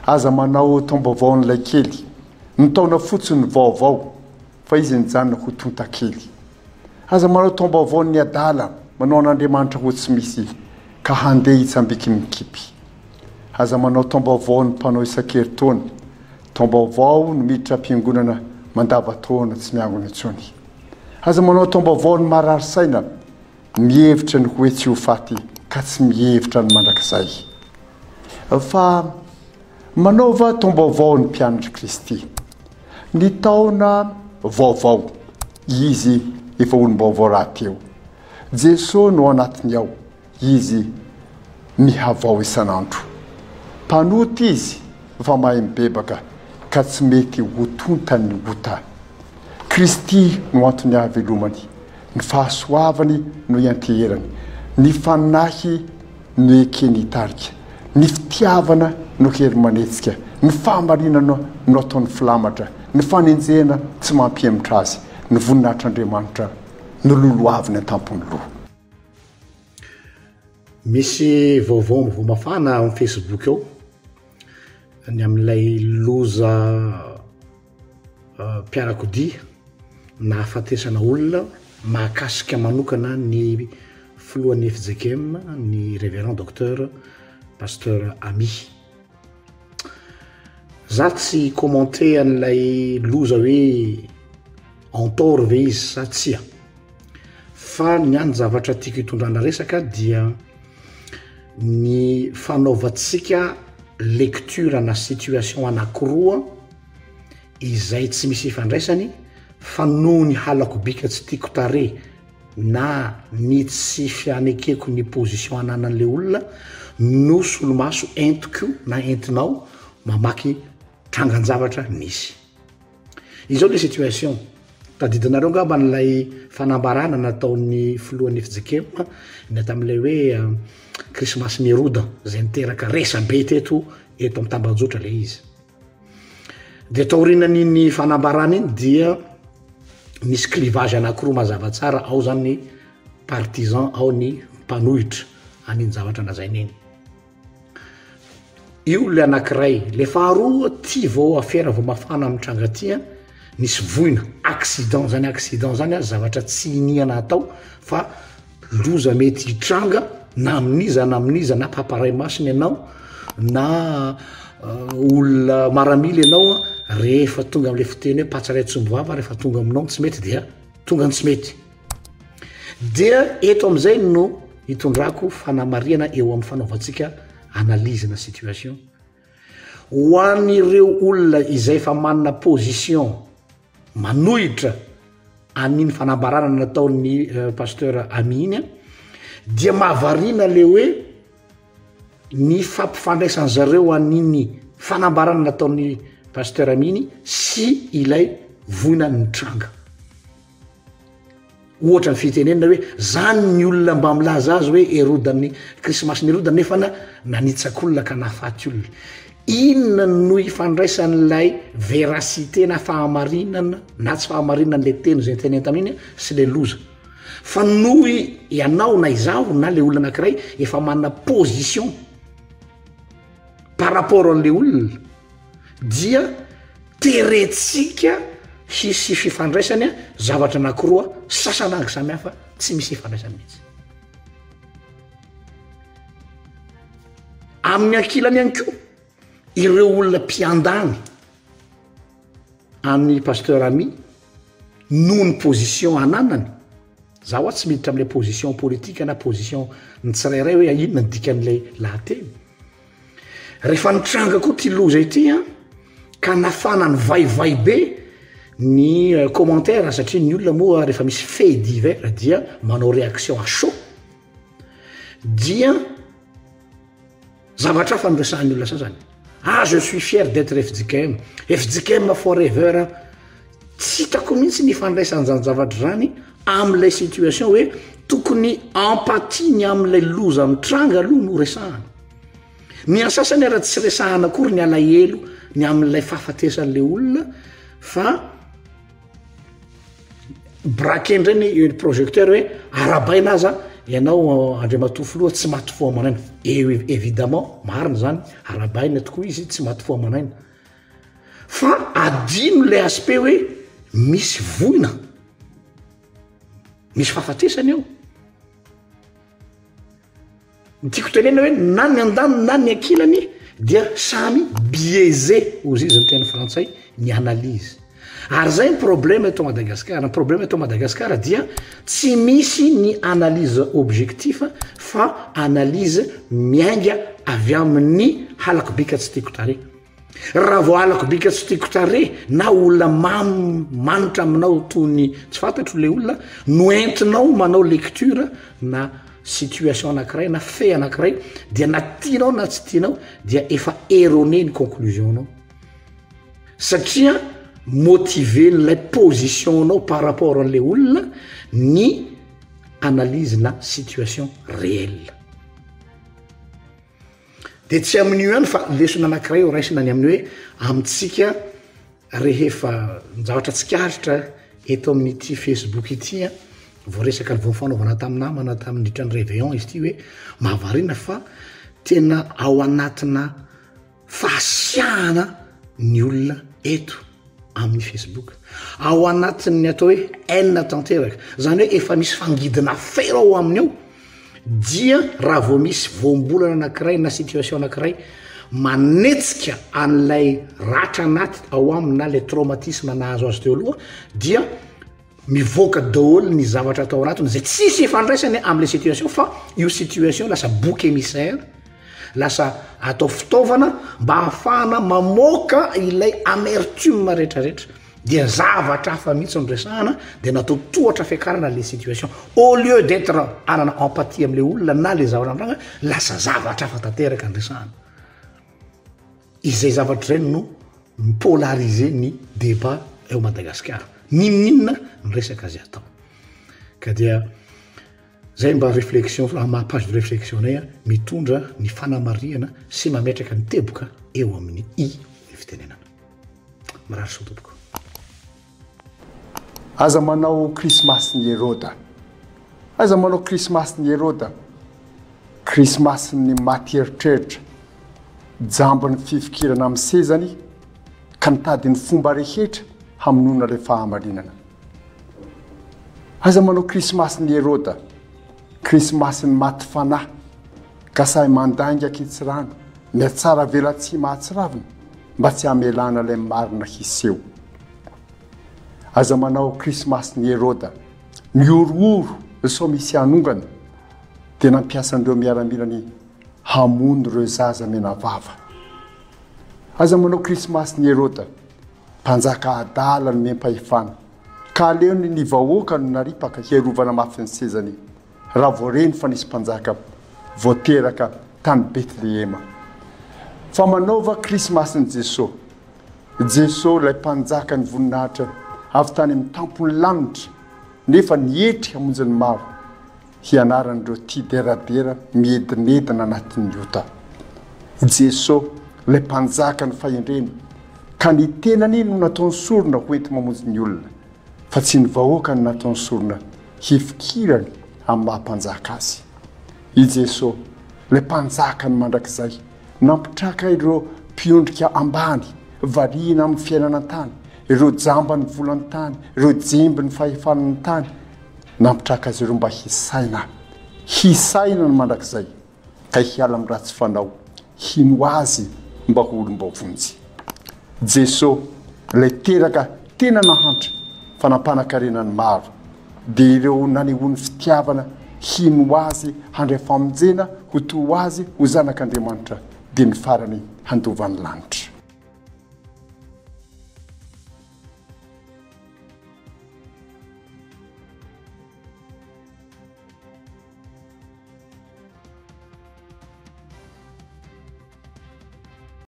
Aza manao taom-baovaon'ilay kely. Ny taona fotsiny no vaovao, fa izy nijanona ho tontakely. Aza manao taom-baovaon'ny adala, manao an'Andriamanitra ho tsy misy, ka handeha hitsambiky mikipy. Aza manao taom-baovaon'ny mpanao isan-keritaona. Taom-baovao no miditra am-piangonana mandava-taona tsy miangona intsony. Aza manao taom-baovaon'ny marary saina, mihevitra ny hoe tsy ho faty ka tsy mihevitra ny mandrakizay. Fa manaova taom-baovao ny mpianatr'i Kristy. Ny taona vaovao, izy efa olom-baovao rahateo. Jesoa no ao anatiny ao. Izy mihavao isan'andro. Mpanota izy fa mahay mibebaka ka tsy mety ho tontan'ny ota. Kristy no antony ahavelomany, ny fahasoavany no ianteherany, ny Fanahy no ekeny hitarika, ny fitiavana no hery manetsika, ny fahamarinana no ataony filamatra, ny fanenjehana tsy mampihemotra azy, ny voninahitr'Andriamanitra no lolohaviny an-tampon'ny loha. Misy vaovao vao mafana ao amin'ny facebook ao, ny amin'ilay loza mpiarakodia nahafatesana olona mahakasika manokana ny filohan'ny fjkm ny révérend docteur pasteur Amy. Za tsy hi-commenter an'ilay loza hoe en tort ve izy sa tsia. Fa ny any zavatra tiako hitondrana resaka dia ny fanaovantsika lecture na situation anankiroa izay tsy misy ifandraisany fa noho ny halako bika tsy tiako tarehy na ny tsy fianekeko ny position ananan'le olona no solomaso entiko na entinao mamaky trangan-javatra nisy. Izao le situation, tadidinareo angamba an'ilay fanambarana nataon'ny filohan'ny fjkm ny tamin'ilay hoe euh, krismasy miroda zay niteraka resa-be teto eto amin'ny tambajotra le izy. De taorianan'iny fanambarana iny dia misy clivage anankiroa mazava tsara, ao zany ny partisan, ao ny mpanohitra an'iny zavatra lazaina iny. Io le anankiray, le faharoa ty vao afera vao mafana amin'ny tranga ty an, nisy voina, accident, zany accident zany an zavatra tsy iniana atao fa Loza mety hitranga na amin'iza na amin'iza na papa ray masina ianao na olona maramila ianao a, rehefa tonga am'le fiteny hoe patsa ray tsombo vava rehefa tonga aminao ny tsy mety dia tonga ny tsy mety. Dia eto am'izay no hitondrako fanamarihana eo amin'ny fanaovantsika analyse na situation. Ho an'ireo olona izay efa manana position manohitra an'iny fanambarana nataon'ny euh, pasteur Ami iny dia mahavariana le hoe ny fampifandraisan zareo an'iny fanambarana nataon'ny pasteur Ami iny sy ilay voina nitranga. Ohatra ny fitenenana hoe zany ny olona mba milaza azy hoe Herodan'ny krismasin'i Heroda nefa na nanitsak'olona ka nahafaty olona. Inona no ifandraisan'ilay véracité na fahamarinana na tsy fahamarinana an'ilay teny izay nitenenina tamin'iny sy ilay loza? Fa noho ianao na izaho na ilay olona anankiray efa manana position par rapport an'ilay olona dia terentsika hisy fifandraisany zavatra anankiroa sasanangy samy hafa tsy misy ifandraisany mihitsy. Amin'ny ankilany ihany koa ireo olona mpiandany amin'ny pasteur Ami noho ny position ananany, za hoa tsy miditra am'le position politique na position ny tsirairay hoe inona ny dikan'ilay lahateny. Rehefa nitranga koa ty loza ity an, ka nafana nivaivay be ny euh, commentaire satria ny olona moa rehefa misy fait divers dia manao réaction à chaud dia zavatra hafa no resahan'ny olona sasany. Ah je suis fier d'être fjkm, fjkm forever. Tsy hitako mihitsy ny ifandraisan'izany zavatra izany amin'ilay situation hoe tokony empathie ny amin'ilay loza mitranga aloha no resahana. Ny an'ny sasany ara tsy resahana akory ny alahelo ny amin'ilay fahafatesan'ilay olona fa braquer indray ny projecteur hoe arabaina aza ianao Andriamatoa Filoha tsy maty fo aman'aina. Évidemment, marina izany, arahabaina tokoa izy tsy maty fo aman'aina. Fa adino ilay aspect hoe misy voina, misy fahafatesana eo. Ny tiako tenenina hoe na ny andaniny na ny ankilany dia samy biaisé hozy izy ny teny frantsay ny analyse. Ary zay ny problème eto Madagascar, ny problème eto Madagascar dia tsy misy ny analyse objectif fa analyse miainga avy amin'ny halako bika tsy tiako tarehy. Raha vao halako bika tsy tiako tarehy na olona mamy manitra aminao toy ny tsy fantatro le olona no entinao manao lecture na situation anakiray na fait anakiray dia na tianao na tsy tianao dia efa erroné ny conclusion-nao satria motiver-n'ilay position-nao par rapport an'le olona ny analyse na situation réelle. De tsy amin'io ihany fa lesona anankiray ho raisina ny amin'ny hoe amintsika rehefa ny zavatra tsikaritra eto amin'ity facebook ity an, voaresaka ny vao nifanaovana tamin'ny namana tamin'ny niditra ny réveillon izy ity hoe mahavariana fa tena ao anatina fahasiahana ny olona eto amin'ny facebook, ao anatin'ny atao hoe haine tanteraka, zany hoe efa misy fangidina fero ao aminy ao, dia raha vao misy voambolana anakiray na situation anakiray manetsika an'ilay ratra anaty ao aminy na le traumatisme nahazo azy teo aloha dia mivoaka daholo ny zavatra atao anatiny zay tsisy ifandraisany am'le situation fa io situation lasa bouc émissaire lasa atao fitaovana mba hahafahana mamoaka ilay amertume retraretra dia zavatra hafa mihitsy no resahana dia natao tohatra fiakarana le situation au lieu d'être anana empathie am'le olona na le zavatra mitranga lasa zavatra hafa tanteraka ny resahana izay zavatra izay no mi-polariser ny débat eo Madagasikara n'inon'inona ny resaka zay atao ka dia zay mba réflexion amin'ny maha page de réflexion anay mitondra ny fanamarihana sy mametraka ny teboka eo amin'ny i ny fitenenana. Mirary soa tompoko. Aza manao krismasin'i Heroda. Aza manao krismasin'i Heroda. Krismasin'ny maty eritreritra, jamban'ny fifikirana amin'ny sezany ka nitady ny fomba rehetra hamonoana ilay fahamarinana. Aza manao krismasin'i Heroda. Krismasin'ny maty fanahy ka sahy mandainga an-kitsirano, mihatsara velatsihy mahatsiravina. mba tsy hamelana ilay marina hiseho. Aza manao krismasin'i Heroda. Mihorohoro sao misy hanongana, dia nampiasa an'ireo miaramilany hamono ireo zaza menavava. Aza manao krismasin'i Heroda, mpanjaka adala nomem-pahefana, ka aleony ny vahoaka no naripaka hiarovana mafy ny sezany. raha vao reny fa nisy mpanjaka vao teraka tany Betlehema. Fa manaova Krismasin'i Jesoa. Jesoa ilay mpanjakan'ny voninahitra avy tany amin'ny tampon'ny lanitra nefa nietry hamonjy ny maro hianaran'ireo tia deradera miedinedina anatin'ny ota. Jesoa ilay mpanjakan'ny fahendrena ka ny tenany no nataony sorona ho enti-mamonjy ny olona. fa tsy ny vahoaka no nataony sorona hifikirany amin'ny maha mpanjaka azy. I Jeso, ilay Mpanjakan'ny mandrakizay, nampitraka ireo mpiondrika ambany, variana amin'ny fiainana an-tany, ireo jamban'ny volan-tany, ireo jembin'ny fahefan'ny tany, nampitraka azy ireo mba hisaina, hisaina ny mandrakizay. ka hiala amin'ny ratsy fanao, hino Azy mba ho olom-boavonjy. Jeso, ilay teraka tena nahantra fa nampanakarena ny maro, dia ireo nanehoany fitiavana hino Azy handray famonjena ho toa Azy ho zanak'Andriamanitra dia ny farany handova ny lanitra.